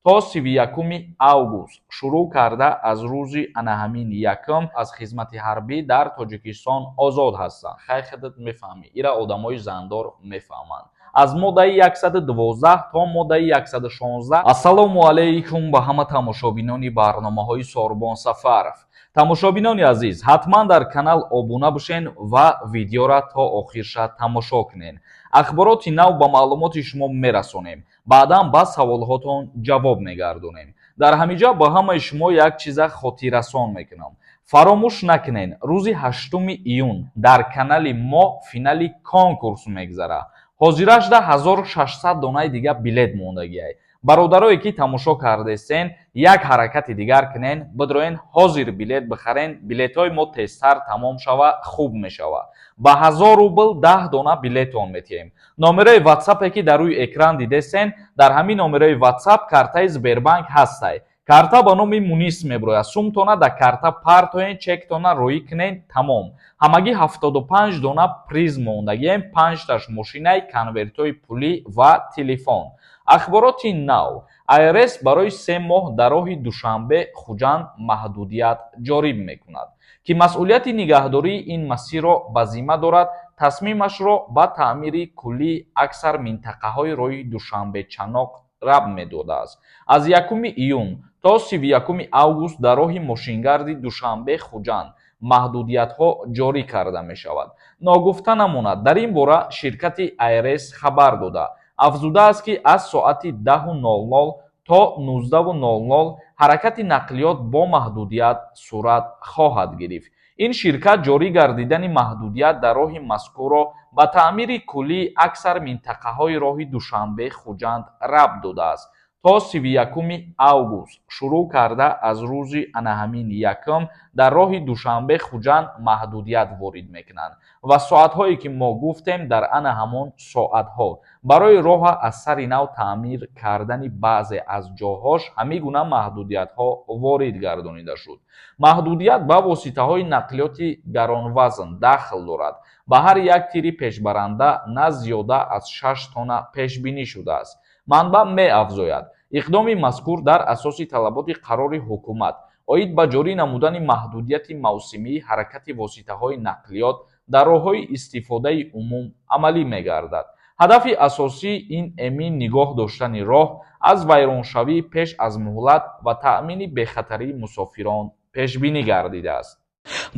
То 31-уми август, шурӯъ карда аз рӯзи ана ҳамин якум, аз хизмати ҳарбӣ дар Тоҷикистон озод ҳастанд. Хай, худат мефаҳмӣ, ира одамои зандор мефаҳманд. Аз моддаи 112 то моддаи 116. Ассалому алайкум ба ҳама тамошобинони барномаҳои Сорбон Сафаров. Тамошобинони азиз, ҳатман дар канал обуна бошен ва видеора то охирша тамошо кунен. Ахбороти нав ба маълумоти шумо мерасонем, баъдан ба саволҳотон ҷавоб мегардонем. Дар ҳамин ҷо ба ҳамаи шумо як чиза хотиррасон мекунам: фаромӯш накунен, рӯзи 8 июн дар канали мо финали конкурс мегзарад. Ҳозирашда 1600 донаи дига билет мондагиай. Бародарое ки тамошо кардесен, як ҳаракати дигар кунен, бидроен, ҳозир билет бихарен. Билетҳои мо тезтар тамом шава, хуб мешава. Ба 1000 рубл 10 дона билетон метиҳем. Номерои ватсапе ки дар рӯи экран дидесен, дар ҳамин номерои ватсап картаи Сбербанк ҳастай. Карта ба номи Мунис меброяд. Сумтона дар карта партоен, чектона роӣ кунен, тамом. Ҳамагӣ 75 дона приз мондагием: панҷташ мошинай, конвертҳои пулӣ ва телефон. Ахбороти нав: АРС барои 3 моҳ дар роҳи Душанбе Хуҷанд маҳдудият ҷорӣ мекунад, ки масъулияти нигаҳдории ин масирро ба зимма дорад. Тасмимашро ба таъмири куллии аксар минтақаҳои роҳи Душанбе Чаноқ рабт медодааст. Аз 1 июн то 31 август дар роҳи мошингарди Душанбе Хуҷанд маҳдудиятҳо ҷорӣ карда мешавад. Ногуфта намонад, дар ин бора ширкати АРС хабар дода, афзудааст, ки аз соати 10:00 то 19:00 ҳаракати нақлиёт бо маҳдудият сурат хоҳад гирифт. Ин ширкат ҷорӣ гардидани маҳдудият дар роҳи мазкурро ба таъмири куллии аксар минтақаҳои роҳи Душанбе Хуҷанд рабт додааст. То 31 август, шурӯъ карда аз рӯзи ана ҳамин якум, дар роҳи Душанбе Хуҷанд маҳдудият ворид мекунанд ва соатҳое ки мо гуфтем, дар ана ҳамон соатҳо барои роҳа аз сари нав таъмир кардани баъзе аз ҷоҳош ҳамин гуна маҳдудиятҳо ворид гардонида шуд. Маҳдудият ба воситаҳои нақлиёти гаронвазн дахл дорад. Ба ҳар як тири пешбаранда на зиёда аз 6 тонна пешбинӣ шудааст. Манбаъ меафзояд, иқдоми мазкур дар асоси талаботи қарори ҳукумат оид ба ҷорӣ намудани маҳдудияти мавсимии ҳаракати воситаҳои нақлиёт дар роҳҳои истифодаи умум амалӣ мегардад. Ҳадафи асосӣ ин эмин нигоҳ доштани роҳ аз вайроншавӣ пеш аз муҳлат ва таъмини бехатарии мусофирон пешбинӣ гардидааст.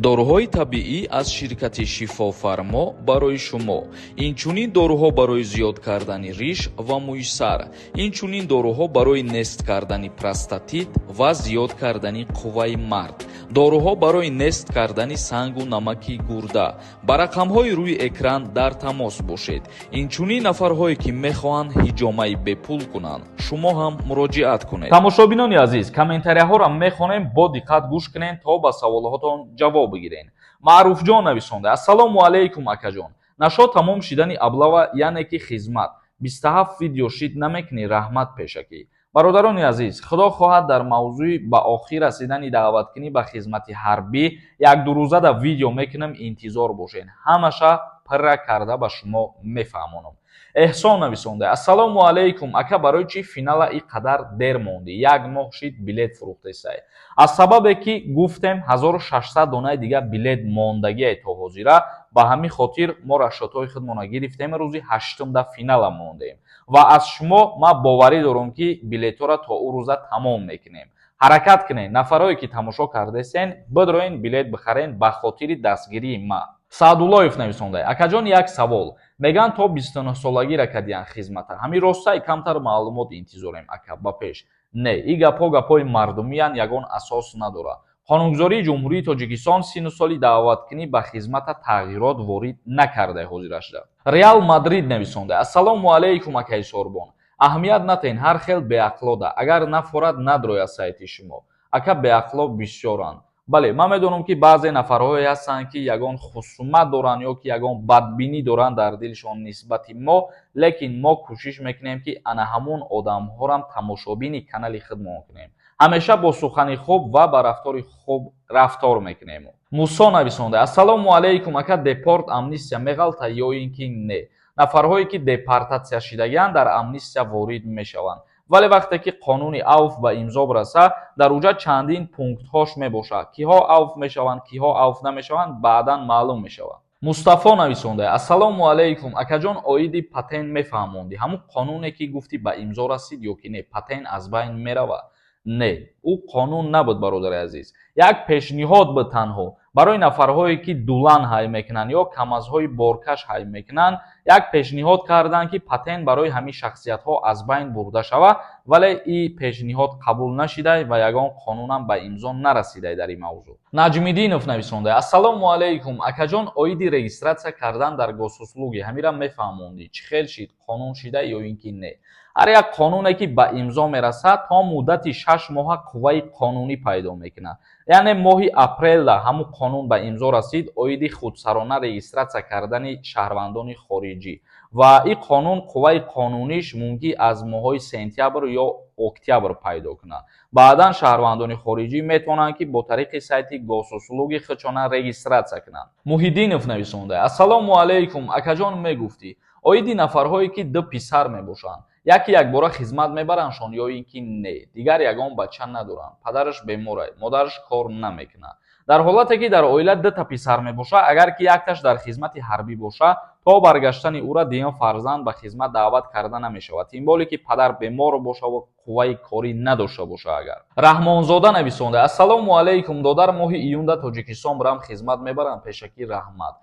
Доруҳои табиӣ аз ширкати Шифофармо барои шумо. Инчунин доруҳо барои зиёд кардани риш ва мӯи сар, инчунин доруҳо барои нест кардани простатит ва зиёд кардани қувваи мард, доруҳо барои нест кардани сангу намаки гурда. Ба рақамҳои рӯи экран дар тамос бошед. Инчунин нафарҳое ки мехоҳанд ҳиҷомаи бепул кунанд, шумо ҳам муроҷиат кунед. Тамошобинони азиз, комментарияҳоро мехонем, бо диққат гӯш кунед, то ба саволҳотон ҷавоб бигирен. Маъруфҷон нависонда: «Ассалому алайкум, акаҷон. Нашо тамом шидани облава, яъне ки хизмат, 27 видео шид намекунӣ? Раҳмат пешакӣ.» Бародарони азиз, худо хоҳад, дар мавзӯи ба охир расидани даъваткунӣ ба хизмати ҳарбӣ як-ду рӯзада видео мекунам, интизор бошед. Ҳамаша пирра карда ба шумо мефаҳмонам. Эҳсон нависонда: «Ассалому алайкум, ака. Барои чӣ финала и қадар дер мондӣ? Як моҳ шид билет фурӯхтесай.» Аз сабабе ки гуфтем, 1600 донаи дига билет мондагие то ҳозира. Ба ҳамин хотир мо расчётҳои худмона гирифтем, рӯзи ҳаштумда финала мондем ва аз шумо ман боварӣ дорам, ки билетҳоро то ӯ рӯза тамом мекунем. Ҳаракат кунед, нафарое ки тамошо кардесен, бидроен, билет бихарен ба хотири дастгирии ман. Саъдуллоев нависонда: «Акаҷон, як савол. Мегӯянд, то 29 солагира кардиян хизмата, ҳамин ростай? Камтар маълумот интизорем, ака, ба пеш.» Не, ин гапҳо гапҳои мардумиянд, ягон асос надорад. Қонунгузории Ҷумҳурии Тоҷикистон сину соли даъваткунӣ ба хизмата тағйирот ворид накарда ҳозирашда. Реал Мадрид нависонда: «Ассалому алайкум, акаи Сорбон. Аҳамият натен ҳар хел беақлода, агар нафорад, надрояд сайти шумо.» Ака, беақло бисёранд. Бале, ман медонам, ки баъзе нафарҳое ҳастанд, ки ягон хусумат доранд ё ки ягон бадбинӣ доранд дар дилшон нисбати мо, лекин мо кӯшиш мекунем, ки ана ҳамун одамҳорам тамошобини канали худмон кунем. Ҳамеша бо сухани хуб ва ба рафтори хуб рафтор мекунем. Мусо нависонда: «Ассалому алайкум, ака. Депорт амнистия меғалта ё ин ки не?» Нафарҳое ки депортатсия шидагианд, дар амнистия ворид мешаванд. Вале вақте ки қонуни авф ба имзо бираса, дар уҷа чандин пунктҳош мебошад. Киҳо авф мешаванд, киҳо авф намешаванд, баъдан маълум мешавад. Мустафо нависонда: «Ассалому алайкум, акаҷон, оиди патент мефаҳмондӣ. Ҳамун қонуне, ки гуфтӣ, ба имзо расид ё ки не? Патент аз байн меравад?» Не, ӯ қонун набуд, бародари азиз, як пешниҳод буд танҳо барои нафарҳое, ки дулан ҳай мекунанд ё камазҳои боркаш ҳай мекунанд. Як пешниҳод карданд, ки патент барои ҳамин шахсиятҳо аз байн бурда шавад, вале ин пешниҳод қабул нашидай ва ягон қонунам ба имзо нарасидай дар ин мавзӯъ. Наҷмиддинов нависонда: «Ассалому алайкум, акаҷон, оиди регистрация кардан дар Госуслуги ҳамира мефаҳмондӣ. Чӣ хел шид, қонун шида ё ин ки не?» Ҳар як қонуне, ки ба имзо мерасад, то муддати 6 моҳа қувваи қонунӣ пайдо мекунад. Яъне моҳи апрелда ҳамун қонун ба имзо расид оиди худсарона регистрация кардани шаҳрвандони хориҷӣ ва ин қонун қувваи қонуниш мумкин аз моҳҳои сентябр ё октябр пайдо кунад. Баъдан шаҳрвандони хориҷӣ метавонанд, ки бо тариқи сайти Госуслуги худшона регистрация кунанд. Муҳиддинов нависонда: «Ассалому алайкум, акаҷон, мегуфтӣ оиди нафарҳое, ки ду писар мебошанд, яке якбора хизмат мебарандшон ё ин ки не? Дигар ягон бача надоранд, падараш беморай, модараш кор намекунад». Дар ҳолате, ки дар оила дута писар мебошад, агар ки якташ дар хизмати ҳарбӣ бошад, то баргаштани ӯра дуюм фарзанд ба хизмат даъват карда намешавад, тем более ки падар бемор боша ва қувваи корӣ надошта боша агар. Раҳмонзода нависонда: «Ассалому алайкум, додар, моҳи июнда Тоҷикистон бирам, хизмат мебарам? Пешакӣ раҳмат».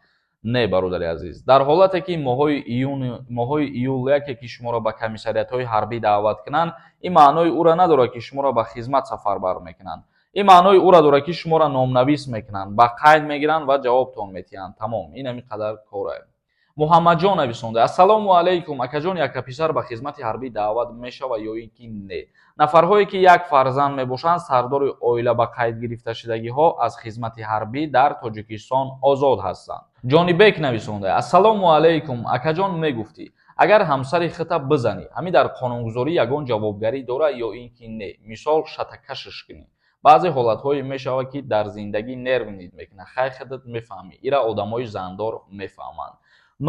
Не, бародари азиз, дар ҳолате, ки моҳҳои июн, моҳҳои июл яке ки шуморо ба комиссариятҳои ҳарбӣ даъват кунанд, ин маънои ӯра надорад, ки шуморо ба хизмат сафарбар мекунанд. Ин маънои ӯра дорад, ки шуморо номнавис мекунанд, ба қайд мегиранд ва ҷавобтон метиҳанд. Тамом, ин ҳамин қадар кора. Муҳаммадҷон нависонда: «Ассалому алайкум, акаҷон, яка писар ба хизмати ҳарбӣ даъват мешавад ё ин ки не?» Нафарҳое, ки як фарзанд мебошанд, сардори оила ба қайд гирифташудагиҳо аз хизмати ҳарбӣ дар Тоҷикистон озод ҳастанд. Ҷонибек нависонда: «Ассалому алайкум, акаҷон, мегуфтӣ, агар ҳамсари худта бизанӣ, ҳамин дар қонунгузорӣ ягон ҷавобгарӣ дорад ё ин ки не? Мисол, шатакашаш кунӣ». Баъзе ҳолатҳое мешавад, ки дар зиндагӣ нервничать мекунад. Хай, худат мефаҳмӣ, ира одамои зандор мефаҳманд.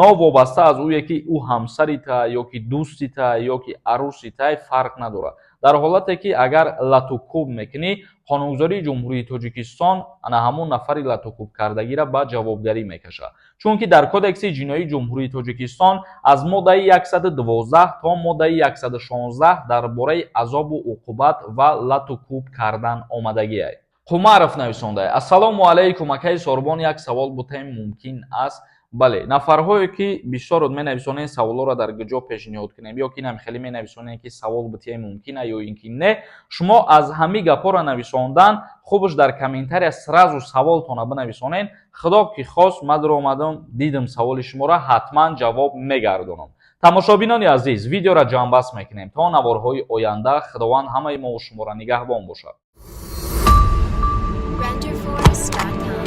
Новобаста аз ӯе, ки ӯ ҳамсарита ё ки дӯстита ё ки арӯситай, фарқ надорад. Дар ҳолате, ки агар латукӯб мекунӣ, қонунгузории Ҷумҳурии Тоҷикистон ана ҳамон нафари латукӯб кардагиро ба ҷавобгарӣ мекашад, чунки дар Кодекси ҷиноии Ҷумҳурии Тоҷикистон аз моддаи 112 то моддаи 116 дар бораи азобу уқубат ва латукӯб кардан омадагиай. Қумаров нависонда: «Ассалому алайкум, акаи Сорбон, як савол бутаем, мумкин аст?» Бале, нафарҳое, ки бисёр менависонед, саволҳоро дар куҷо пешниҳод кунем ё ки хеле менависонед, ки савол битиҳем, мумкина ё ин ки не, шумо аз ҳамин гапҳоро нависондан хубш дар комментария сразу саволтона бинависонед. Худо ки хост, ман омадам, дидам саволи шуморо, ҳатман ҷавоб мегардонам. Тамошобинони азиз, видеоро ҷамъбаст мекунем. То наворҳои оянда Худованд ҳамаи мову шуморо нигаҳбон бошад. Renderforest.com.